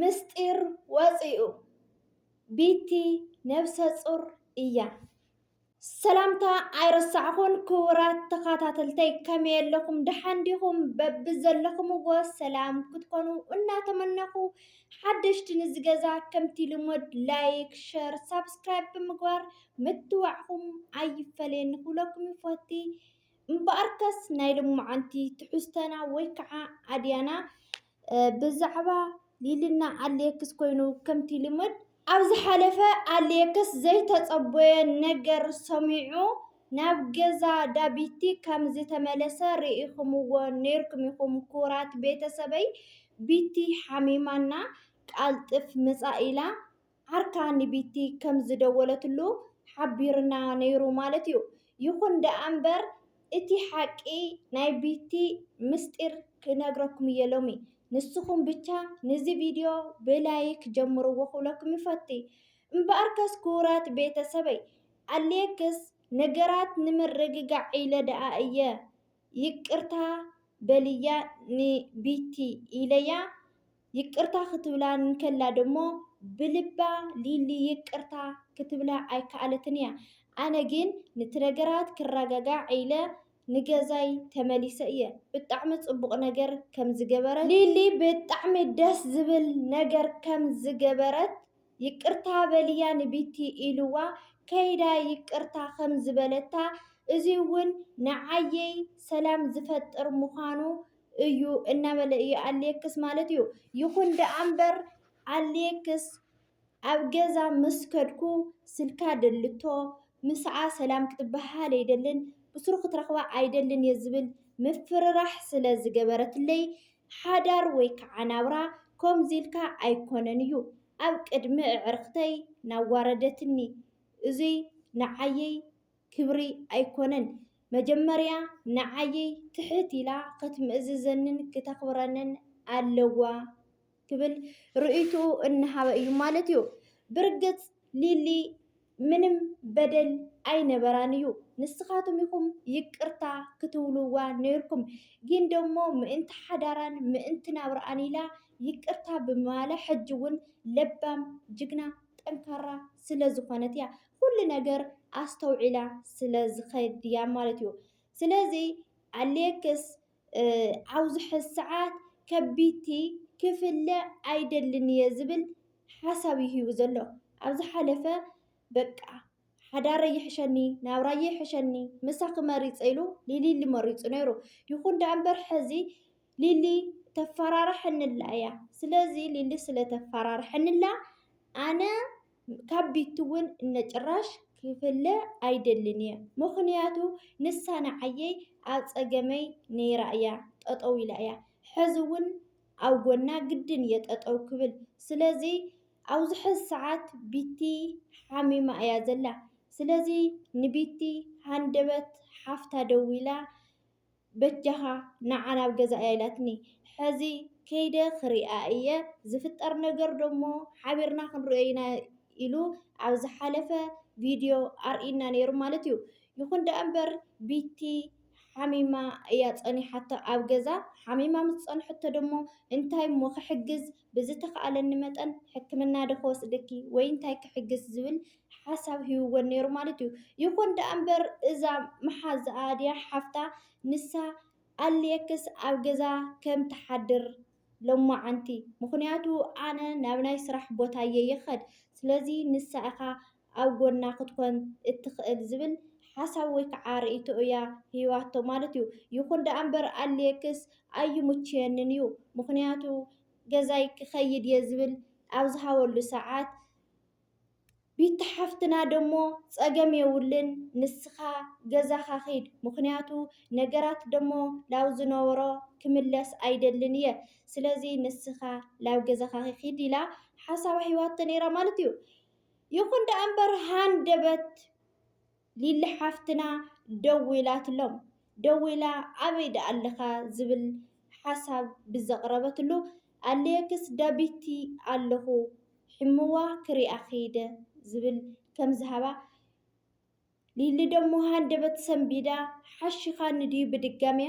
ምስጢር ወፂኡ። ቢቲ ነብሰ ፁር እያ። ሰላምታ ኣይረሳዕኹን ክቡራት ተኸታተልተይ፣ ከመይ ኣለኹም? ደሓን ዲኹም? በብዘለኹምዎ ሰላም ክትኮኑ እናተመነኹ፣ ሓደሽቲ ንዚ ገዛ ከምቲ ልሙድ ላይክ፣ ሸር፣ ሳብስክራይብ ብምግባር ምትዋዕኹም ኣይፈለየኒ ክብለኩም ይፈቲ። እምበኣርከስ ናይ ልሙዓንቲ ትሕዝቶና ወይ ከዓ ኣድያና ብዛዕባ ሊልና ኣሌክስ ኮይኑ ከምቲ ልሙድ ኣብ ዝሓለፈ ኣሌክስ ዘይተጸበዮ ነገር ሰሚዑ ናብ ገዛ ዳቢቲ ከም ዝተመለሰ ርኢኹምዎ ነይርኩም ኢኹም። ክቡራት ቤተሰበይ፣ ቢቲ ሓሚማና ቃልጥፍ ምጻእ ኢላ ዓርካ ንቢቲ ከም ዝደወለትሉ ሓቢርና ነይሩ ማለት እዩ። ይኹን ደኣ እምበር እቲ ሓቂ ናይ ቢቲ ምስጢር ክነግረኩም እየ ሎሚ። ንስኹም ብቻ ንዚ ቪድዮ ብላይክ ጀምርዎ ክብለኩም ይፈቲ። እምበኣርከስ ክቡራት ቤተሰበይ፣ ኣሌክስ ነገራት ንምርግጋዕ ኢለ ደኣ እየ ይቅርታ በልያ ንቢቲ ኢለያ። ይቅርታ ክትብላ እንከላ ደሞ ብልባ ሊሊ ይቅርታ ክትብላ ኣይከኣለትን እያ። ኣነ ግን ንቲ ነገራት ክረጋጋዕ ኢለ ንገዛይ ተመሊሰ እየ። ብጣዕሚ ጽቡቕ ነገር ከም ዝገበረት ሊሊ ብጣዕሚ ደስ ዝብል ነገር ከም ዝገበረት ይቅርታ በልያ ንቢቲ ኢልዋ ከይዳ ይቅርታ ከም ዝበለታ፣ እዚ እውን ንዓየይ ሰላም ዝፈጥር ምዃኑ እዩ እናበለ እዩ ኣሌክስ ማለት እዩ። ይኹን ደኣ እምበር ኣሌክስ ኣብ ገዛ ምስ ከድኩ ስልካ ደልቶ፣ ምስኣ ሰላም ክትበሃል ኣይደልን፣ ብስሩ ክትረኽባ ኣይደልን እየ ዝብል ምፍርራሕ ስለ ዝገበረትለይ ሓዳር ወይ ከዓ ናብራ ከምዚ ኢልካ ኣይኮነን እዩ ኣብ ቅድሚ ኣዕርኽተይ ናዋረደትኒ። እዙይ ንዓየይ ክብሪ ኣይኮነን። መጀመርያ ንዓየይ ትሕት ኢላ ክትምእዝዘንን ክተኽብረንን ኣለዋ ክብል ርእይትኡ እናሃበ እዩ ማለት እዩ። ብርግጽ ሊሊ ምንም በደል ኣይነበራን እዩ። ንስኻትም ኢኹም ይቅርታ ክትብልዋ ነይርኩም። ግን ደሞ ምእንቲ ሓዳራን ምእንቲ ናብርኣን ኢላ ይቅርታ ብምባላ ሕጂ እውን ለባም፣ ጅግና፣ ጠንካራ ስለ ዝኾነት እያ። ኩሉ ነገር ኣስተውዒላ ስለ ዝኸድ እያ ማለት እዩ። ስለዚ ኣሌክስ ኣብዚ ሕዚ ሰዓት ከቢቲ ክፍለ ኣይደልን እየ ዝብል ሓሳብ እዩ ሂቡ ዘሎ። ኣብ ዝሓለፈ በቃ ሓዳረይ ይሕሸኒ፣ ናብራየ ይሕሸኒ፣ ምሳኺ መሪጸ ኢሉ ሊሊ መሪጹ ነይሩ። ይኹን ደኣ እምበር ሕዚ ሊሊ ተፈራርሐንላ እያ። ስለዚ ሊሊ ስለ ተፈራርሐንላ ኣነ ካብ ቢቲ እውን እነጭራሽ ክፍለ ኣይደልን እየ። ምኽንያቱ ንሳ ንዓየይ ኣብ ጸገመይ ነይራ እያ፣ ጠጠው ኢላ እያ። ሕዚ እውን ኣብ ጎና ግድን እየ ጠጠው ክብል። ስለዚ ኣብዚ ሕዚ ሰዓት ቢቲ ሓሚማ እያ ዘላ። ስለዚ ንቢቲ ሃንደበት ሓፍታ ደዊላ በጃኻ ንዓ ናብ ገዛ እያ ኢላትኒ። ሕዚ ከይደ ክሪኣ እየ፣ ዝፍጠር ነገር ደሞ ሓቢርና ክንሪኦ ኢና ኢሉ ኣብ ዝሓለፈ ቪድዮ ኣርእይና ነይሩ ማለት እዩ። ይኹን ደኣ እምበር ቢቲ ሓሚማ እያ ጸኒሓቶ ኣብ ገዛ። ሓሚማ ምስ ጸንሐቶ ደሞ እንታይ እሞ ክሕግዝ ብዝተኻእለኒ መጠን ሕክምና ዶ ክወስደኪ ወይ እንታይ ክሕግዝ ዝብል ሓሳብ ሂብወን ነይሩ ማለት እዩ። ይኹን ደኣ እምበር እዛ መሓዛኣ ድያ ሓፍታ ንሳ ኣሌክስ ኣብ ገዛ ከም ትሓድር ሎማዓንቲ። ምኽንያቱ ኣነ ናብ ናይ ስራሕ ቦታ እየ ይኸድ። ስለዚ ንሳ ኢኻ ኣብ ጎና ክትኮን እትኽእል ዝብል ሓሳብ ወይ ከዓ ርእይቶ እያ ሂባቶ ማለት እዩ። ይኹን ደኣ እምበር ኣሌክስ ኣይምችየንን እዩ። ምኽንያቱ ገዛይ ክኸይድ እየ ዝብል ኣብ ዝሃበሉ ሰዓት ቢቲ ሓፍትና ደሞ ጸገም የውልን፣ ንስኻ ገዛኻ ኺድ፣ ምኽንያቱ ነገራት ደሞ ላብ ዝነበሮ ክምለስ ኣይደልን እየ፣ ስለዚ ንስኻ ላብ ገዛኻ ኺድ ኢላ ሓሳባ ሂባቶ ነይራ ማለት እዩ። ይኹን ደኣ እምበር ሃንደበት ሊሊ ሓፍትና ደዊላትሎም። ደዊላ ኣበይ ደኣ ኣለኻ ዝብል ሓሳብ ብዘቕረበትሉ ኣሌክስ ዳቢቲ ኣለኹ ሕምዋ ክሪኣ ኸይደ ዝብል ከም ዝሃባ ሊሊ ደሞ ሃንደበት ሰንቢዳ ሓሺኻኒ ድዩ ብድጋሜ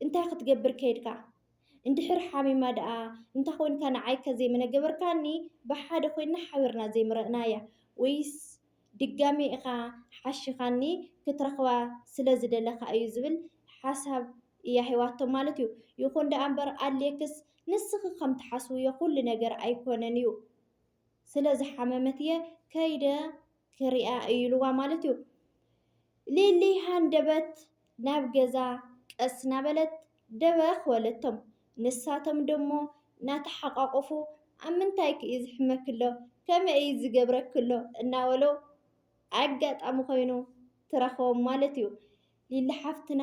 እንታይ ክትገብር ከይድካ? እንድሕር ሓሚማ ደኣ እንታይ ኮንካ ንዓይ ከ ዘይምነገበርካኒ፣ ብሓደ ኮይንና ሓቢርና ዘይምረእናያ? ወይስ ድጋሜ ኢኻ ሓሺኻኒ ክትረኽባ ስለ ዝደለኻ እዩ ዝብል ሓሳብ እያ ሂባቶ ማለት እዩ። ይኹን ደኣ እምበር ኣሌክስ ንስኺ ከም ትሓስብዮ ኩሉ ነገር ኣይኮነን እዩ። ስለ ዝሓመመት እየ ከይደ ክሪኣ እዩ ኢልዋ ማለት እዩ። ሊሊ ሃንደበት ናብ ገዛ ቀስ እናበለት ደበኽ በለቶም። ንሳቶም ደሞ እናተሓቋቆፉ ኣብ ምንታይ እዩ ዝሕመክሎ ከመይ እዩ ዝገብረክሎ እናበሉ ኣጋጣሚ ኮይኑ ትረኸቦም ማለት እዩ። ሊሊ ሓፍትና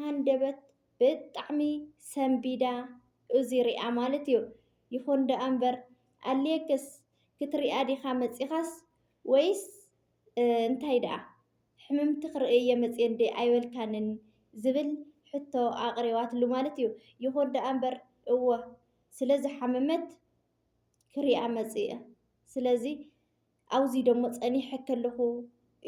ሃንደበት ብጣዕሚ ሰንቢዳ እዚ ሪኣ ማለት እዩ። ይኹን ደኣ እምበር ኣሌክስ ክትሪኣ ዲኻ መጺኻስ ወይስ እንታይ ደኣ ሕምምቲ ክርኢ እየ መጽየ እንዴ ኣይበልካንን ዝብል ሕቶ ኣቕሪባትሉ ማለት እዩ። ይኹን ደኣ እምበር እወ ስለ ዝሓመመት ክሪኣ መጽየ። ስለዚ ኣብዚ ደሞ ጸኒሐ ከለኹ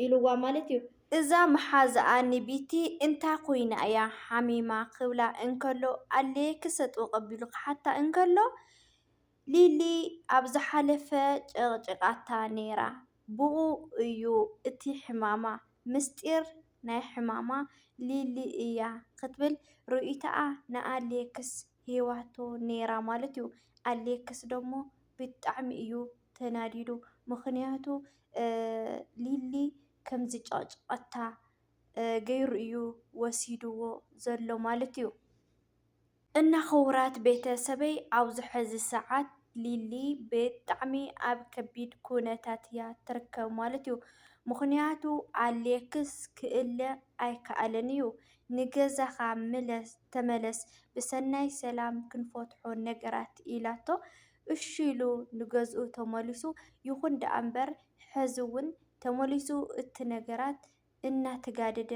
ኢልዋ ማለት እዩ። እዛ መሓዝኣ ንቢቲ እንታይ ኮይና እያ ሓሚማ ክብላ እንከሎ ኣሌክስ ሰጥወ ቀቢሉ ክሓታ እንከሎ ሊሊ ኣብ ዝሓለፈ ጨቕጪቓታ ነይራ። ብኡ እዩ እቲ ሕማማ፣ ምስጢር ናይ ሕማማ ሊሊ እያ ክትብል ርእይቶኣ ንኣሌክስ ሂባቶ ነይራ ማለት እዩ። ኣሌክስ ደሞ ብጣዕሚ እዩ ተናዲዱ። ምኽንያቱ ሊሊ ከም ዝጨቕጨቐታ ገይሩ እዩ ወሲድዎ ዘሎ ማለት እዩ። እና ክቡራት ቤተሰበይ ኣብዚ ሕዚ ሰዓት ሊሊ ብጣዕሚ ኣብ ከቢድ ኩነታት እያ ትርከብ ማለት እዩ። ምኽንያቱ ኣሌክስ ክእለ ኣይከኣለን እዩ። ንገዛኻ ምለስ ተመለስ ብሰናይ ሰላም ክንፈትሖ ነገራት ኢላቶ እሺ ኢሉ ንገዝኡ ተመሊሱ። ይኹን ደኣ እምበር ሕዚ እውን ተመሊሱ እቲ ነገራት እናተጋደደ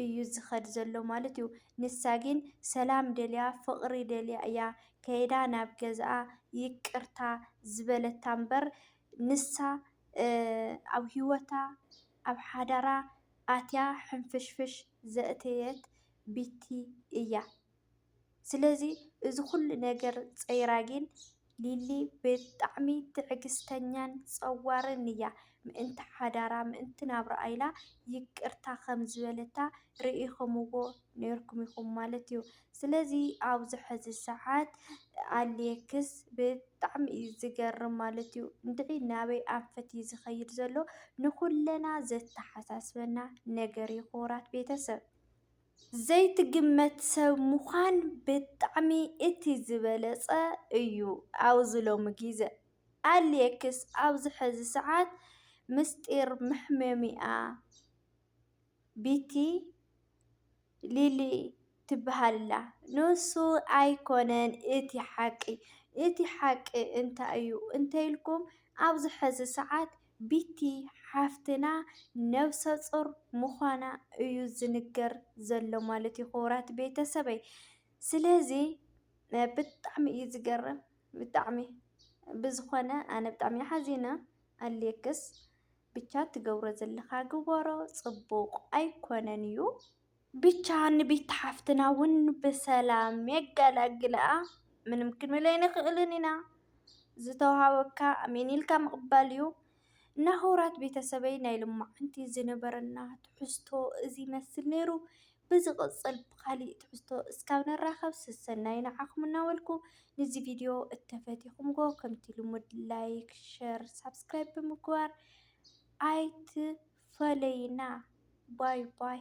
እዩ ዝኸድ ዘሎ ማለት እዩ። ንሳ ግን ሰላም ደልያ ፍቕሪ ደልያ እያ ከይዳ ናብ ገዝኣ ይቅርታ ዝበለታ እምበር ንሳ ኣብ ህይወታ ኣብ ሓዳራ ኣትያ ሕንፍሽፍሽ ዘእተየት ቢቲ እያ። ስለዚ እዚ ኩሉ ነገር ጸይራ ግን ሊሊ ብጣዕሚ ትዕግስተኛን ጸዋርን እያ። ምእንቲ ሓዳራ ምእንቲ ናብራኣ ኢላ ይቅርታ ከም ዝበለታ ርኢኹምዎ ነይርኩም ኢኹም ማለት እዩ። ስለዚ ኣብዚ ሕዚ ሰዓት ኣሌክስ ብጣዕሚ እዩ ዝገርም ማለት እዩ። እንድዒ ናበይ ኣንፈት እዩ ዝኸይድ ዘሎ ንኹለና ዘተሓሳስበና ነገር እዩ ክቡራት ቤተሰብ። ዘይትግመት ሰብ ምዃን ብጣዕሚ እቲ ዝበለጸ እዩ ኣብዚ ሎሚ ግዘ። ኣሌክስ ኣብዚ ሕዚ ሰዓት ምስጢር መሕመሚኣ ቢቲ ሊሊ ትበሃል ኣላ። ንሱ ኣይኮነን እቲ ሓቂ። እቲ ሓቂ እንታይ እዩ እንተኢልኩም ኣብዚ ሕዚ ሰዓት ቢቲ ሓፍትና ነብሰ ፁር ምዃና እዩ ዝንገር ዘሎ ማለት እዩ ክቡራት ቤተሰበይ። ስለዚ ብጣዕሚ እዩ ዝገርም ብጣዕሚ። ብዝኾነ ኣነ ብጣዕሚ እየ ሓዚነ። ኣሌክስ ብቻ ትገብሮ ዘለኻ ግበሮ ፅቡቕ ኣይኮነን እዩ። ብቻ ንቢቲ ሓፍትና እውን ብሰላም የገላግልኣ ምንም ክንብል ኣይንኽእልን ኢና። ዝተውሃበካ ኣሜን ኢልካ ምቕባል እዩ። እና ክቡራት ቤተሰበይ ናይ ልማዓንቲ ዝነበረና ትሕዝቶ እዚ ይመስል ነይሩ። ብዝቕፅል ብኻሊእ ትሕዝቶ እስካብ ንራኸብ ሰሰናዩ ንዓኹም እናበልኩ ንዚ ቪድዮ እተፈቲኹምዎ ከምቲ ልሙድ ላይክ ሸር ሳብስክራይብ ብምግባር ኣይትፈለዩና። ባይ ባይ።